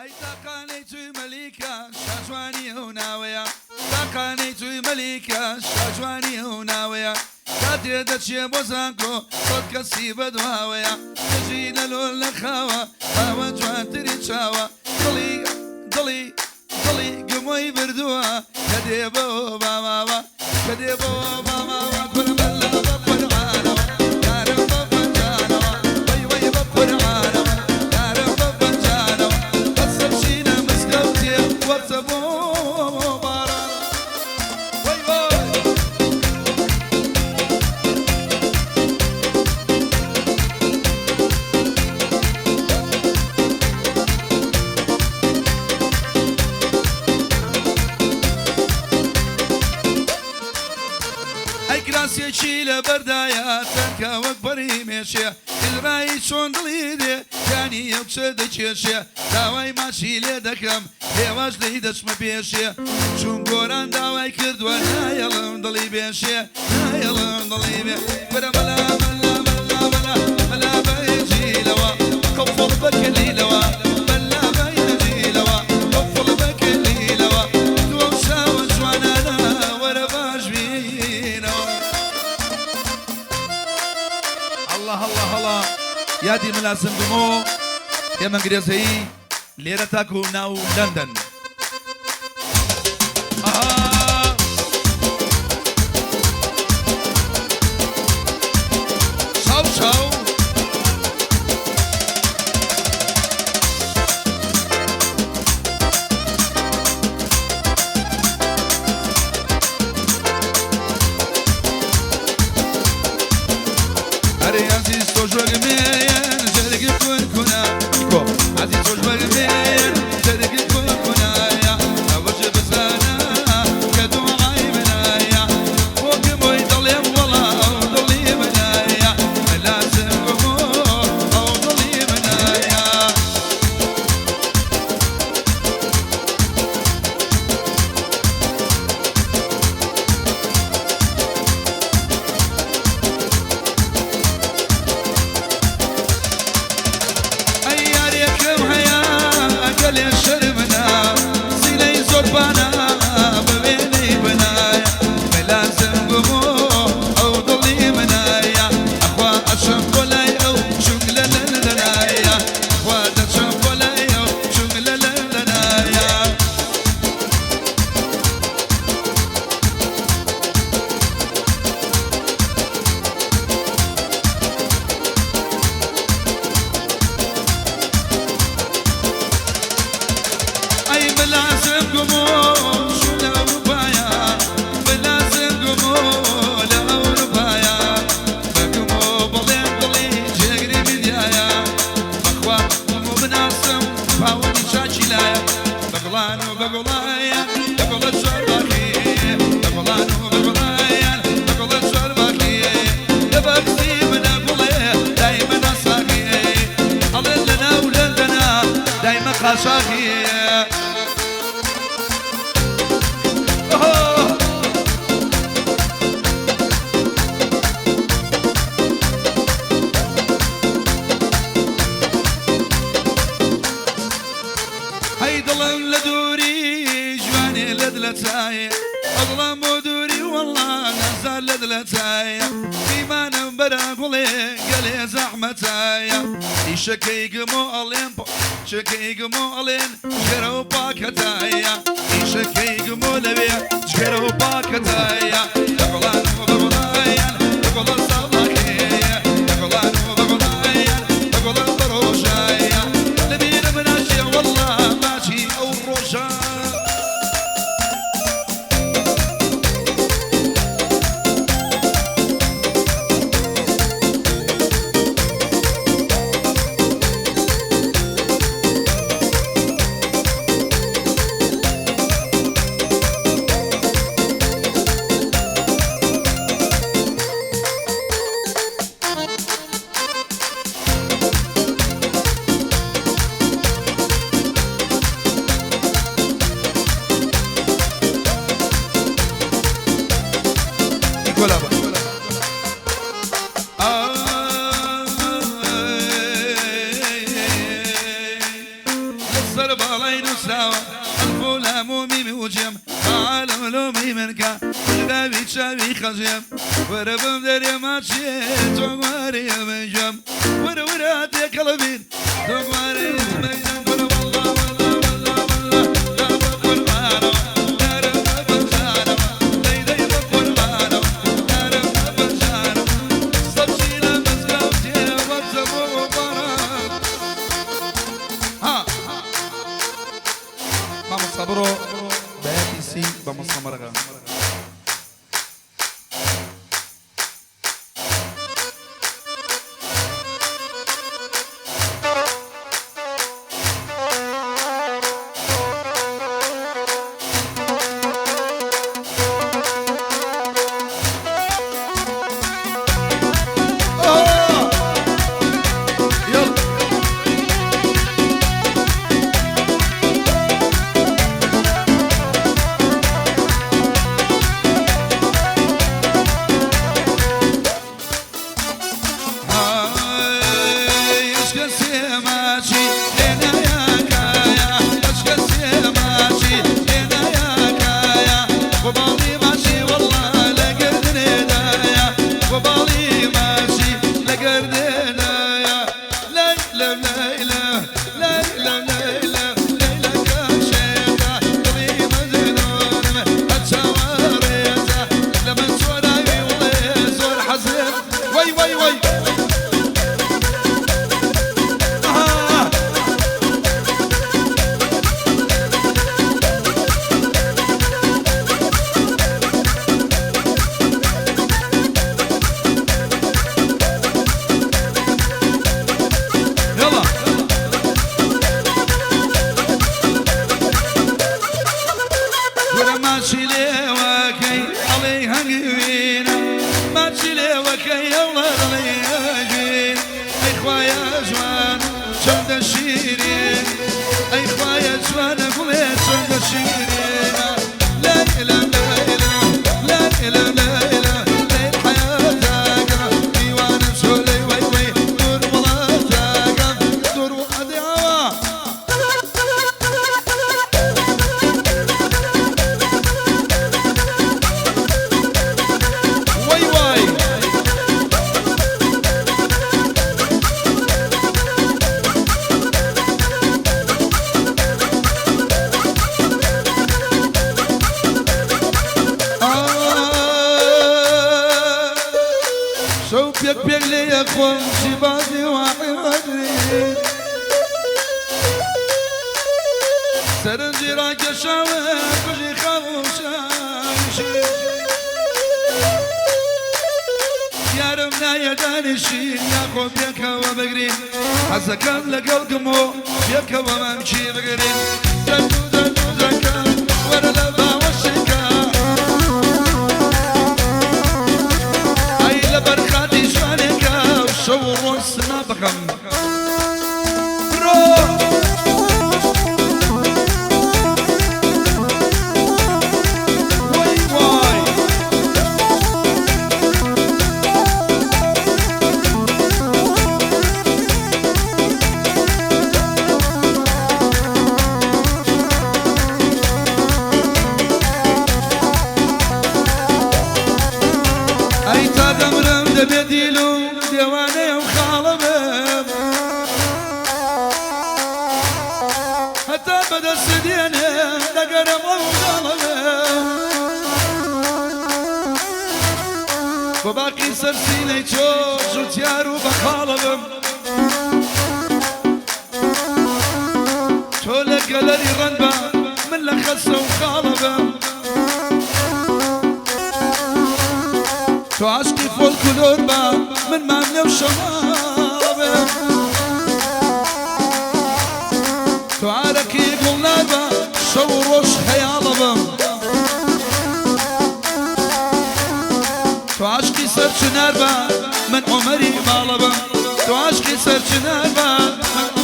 ئەی تاقانەی چووی مەلیکە شاجوانی ئەو ناوەیە، تاقانەی چووی مەلیکە شاجوانی ئەو ناوەیە، کاتێ دەچێ بۆ زانکۆ سەد کەسی بەدواوەیە، دژی لە لۆل لە خاوە خاوە جوانترین چاوە، دڵی دڵی دڵی گمۆی بردووە کە دێ بۆ باماوە، کە دێ بۆ باماوە. کورە مەلا بە قورعانەوە یارم بە فنجانەوە، وەی وەی بە قورعانەوە یارم بە فنجانەوە، بەسە بچینە مزگەوتێ وەرزە بۆ باران. وەی وەی. ئەی کراسێکی لەبەردایە تەنکە وەک پەڕی مێشێ، ئیزرایی چۆن دڵی دێ گیانی ئەو کچە دەکێشێ، داوای ماچی لێ دەکەم هێواش لێی دەچمە پێشێ، چون گۆران داوای کردووە نایەڵم دڵی بێشێ، نایەڵم دڵی بێ. کورە مەلا مەلا مەلا مەلا مەلا بە ئینجیلەوە قفڵ بە کلیلەوە، مەلا بە ئینجیلەوە قفڵ بە کلیلەوە، تۆ ئەو چاوە جوانانە وەرە باش بینەوە. الله الله الله یادی ملازم گمۆ ئێمە گرێزەیی لێرە تاکو ناو لەندەن. ئەها. چاو چاو. ئەرێ عەزیز تۆش وەک مێیەن جەرگی کون کونە، کۆ. عەزیز تۆش وەک مێیەن جەرگی کون کونایە، ئەوەش بزانە کە دوعای منایە، بۆ گمۆی دڵێم وەڵا ئەو دڵی منایە، ملازم گمۆ ئەو دڵی منایە. ئەی یارێکم هەیە گەلێ شەرمنا، سینەی زۆربانە بە وێنەی بنایە، ملازم گمۆ ئەو دڵی منایە، ئەخوا ئەچم بۆ لای ئەو چونک لە لەندەنایە، ئەخوا دەچم بۆ لای ئەو چونک لە لەندەنایە. ئەی ملازم گمۆ شو لە ئەوروپایە، ملازم گمۆ لە ئەوروپایە، بە گمۆ بڵێن دڵی جێگری میدیایە، بەخوا گمۆ بناسم پاوەنی چاکی لایە، بە گوڵان و بە گوڵایان بە گوڵە چۆرباخی، بە گوڵان و بە گوڵایان بە گوڵە چۆرباخی، لە بەختی منە گوڵێ دایمە ناساخی، ئەڵێن لە ناو لەندەنا دایمە قاچاخی. هەی دڵم لە دووری جوانێ لە دلەتایە، ئەدڵم بۆ دووری وەڵا نازار لە دلەتایە، ئیمانم بەرە گوڵێ گەلێ زەحمەتایە، ئیشەکەی گمۆ ئەڵێن چەکەی گمۆ ئەڵێن جگەرە و پاکەتایە، ئیشەکەی گمۆ لەوێ جگەرە و پاکەتایە، لە گوڵان و بە گوڵایان لە گوڵە ساڵاخێ، لە گوڵان و بە گوڵایان لە گوڵە بەڕۆژایە، لەبیرم ناچێ وەڵا ماچی ئەو ڕۆژە. لەسەر باڵای نووسراوە ئەلف و لام و میم و جێم عالم لۆمی من کە داوی چاوی خەجێم وەرە بم دەرێ ماچێ تۆ گوارێ من گوێم وەرە وەرە تێکەڵە بین تۆ گوارێ من گوێم وەرە وەڵا وەڵا وەڵا وەڵا دا بە قوربانەوە دارم بە بەجانەوە دەی دەی بە قوربانەوە دارم بە بەجانەوە سەبزی لە مزگەوتێ وەرزە بۆ باران ها مامۆستا بڕۆ بەیاتی سی بە مۆستا مەرەغە. آه يلا هاي اشكسي ماشي لنا يا كايا اشكسي ماشي لنا يا كايا وبالي ماشي والله لقردني دايا وبالي ماشي لقردني دايا ليلى ليلى ليلى ليلى ليلى كاشيتا قلبي مجنون اتشاوريتا لمن سوراي والله زور حزين وي وي وي آه. يلا وەرە ماچی لێوەکەی ئەڵێ هەنگوینە ماچی لێوەکەی ئەوڵە دڵێ هەنگوین ئەی خوایە جوان چەندە شیرین ئەی خوایە جوانە گوڵێ چەندە شیرینە لەیلە لەیلە لەیلە لەیلە لەیل حەیاتەکە دیوانم شۆلەی وەی وەی دوور وڵاتەکەم دوور وڵاتی ئاوا وای وای شەو پێک پێک لێیە خۆم شیبازی واحی سەرنجی ڕاکێشاوە کوژی خەوشایشی یارم نایە دانیشین یاخۆ پێکەوە بگرین حەزەکەم لەگەڵ گمۆ پێکەوە مەمکی بگرین دەند و دەند و دەکەم وەرە لە باوەشێکە ئەی لەبەر خاتی جوانێکە شەو و ڕۆژ سنا بخەم برۆ وای وای ئەی تا دەمرم دەبێ دیل و دێوانەیە و خاڵە بم هەتا بەدەست دێنێ دەگەرم ئەو داڵە بم بۆ باقی سەرسینەی چۆ جوتیار و بەخاڵە بم تۆ لە گەلەری ڕەند بە من لە خەسە و خاڵە بم تۆ عاشقی فۆلکلۆر بە من ماملێ و شەماڵە بم تۆ عارەقی گوڵنار بە شەو و ڕۆژ خەیاڵە بم تۆ عاشقی سەرچنار بە من عومەری ماڵە بم تۆ عاشقی سەرچنار بە من